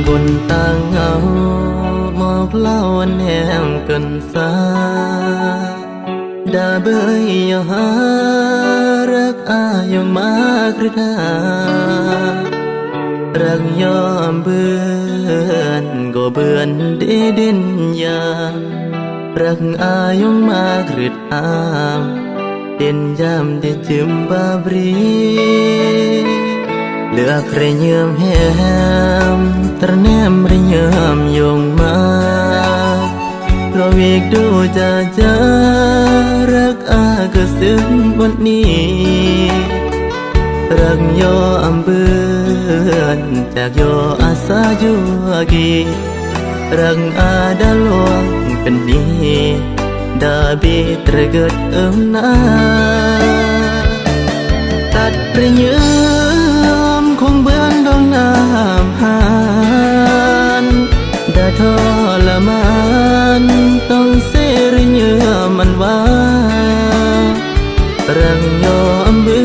ຄົນຕ່າງເຫງົາ ໝອກເລົ່າອັນແຮງເກີນຊາ ດາເບີຍຫາ ຮັກອາຍົງມາກຣິດຫາ ຮັກຍ້ອມເບືອນ ກໍເບືອນເດເດັ່ນຢາ ລັກອາຍົງມາກຣິດອາມ ເດັ່ນຢາມທີ່ຈຶມບາບຣີ ເລືອກເຣຍືມແຮມ ຕະແນມເຣຍືມຍົງມາ ລອວິກດູຈາຈາ ລັກອາຄືຊຶມບົດນີ້ ລັກຍໍອຳເບືອນ ຈາກຍໍອາສາຢູ່ອາກີ ລັກອາດາຫຼວງເປັນນີ້ ດາບີຕຣະເກີດເອີ້ມນາ ຕັດເຣຍືມຄົງເບືອນດອງນ້ຳຫານ ດາທໍລະມານ ຕ້ອງເສເຣຍືມມັນວ່າ ລັກຍໍອຳເບື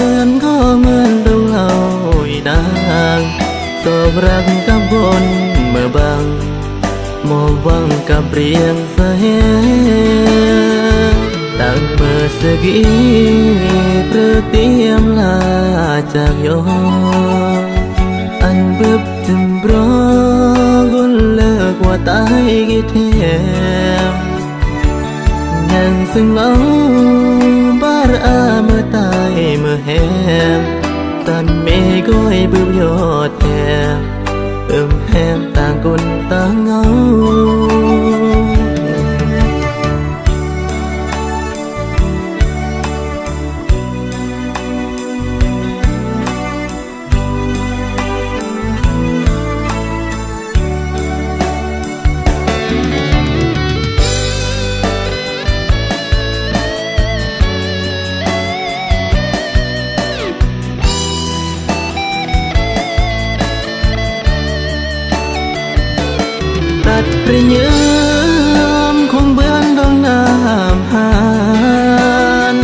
ອນ ກໍເໝືອນດອງເລົ່າອີນາງ ຊອກຮັກກັບຄົນເມືອບັງ ມອບຫວັງກັບລຽງສະແຫງ ຕັ້ງເມື່ອສະກີເພື່ອຕຽມລາຈາກຍ້ອນ ອັນບຶບຈຳບຣໍ ກຸນເລີກວ່າຕາຍກິແທມ ຍັງຊຶງເມົາ ບາດອາເມື່ອຕາຍເມື່ອແຮມ ຕັນເມກ້ອຍບຶບຍອດແທມ ເອີມແຮມຕ່າງຄົນຕ່າງເຫງົາ. ຕັດເຣຍືມຄົງເບືອນດອງນ້ຳຫານ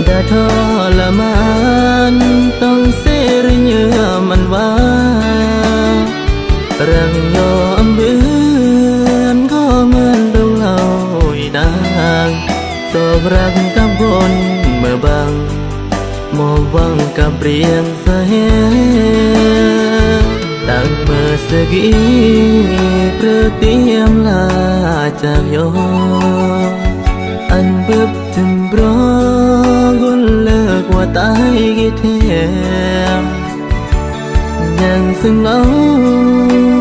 ດາທໍລະມານ ຕ້ອງເສເຣຍືມມັນວ່າ ລັກຍໍອຳເບືອນ ກໍເໝືອນດອງເລົ່າອີນາງ ຊອກຮັກກັບຄົນເມືອບັງ ມອບຫວັງກັບລຽງສະແຫງ ຕັ້ງເມື່ອສະກີເພື່ອຕຽມລາຈາກຍ້ອນ ອັນບຶບຈຳບຣໍ ກຸນເລີກວ່າຕາຍກິແທມ ຍັງຊຶງເມົາ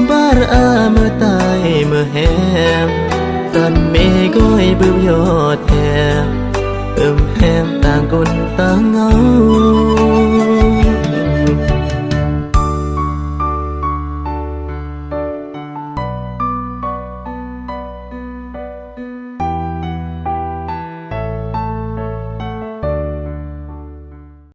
ບາດອາເມື່ອຕາຍເມື່ອແຮມ ສັນເມກ້ອຍບຶບຍອດແທມ ເອີມແຮມຕ່າງຄົນຕ່າງເຫງົາ.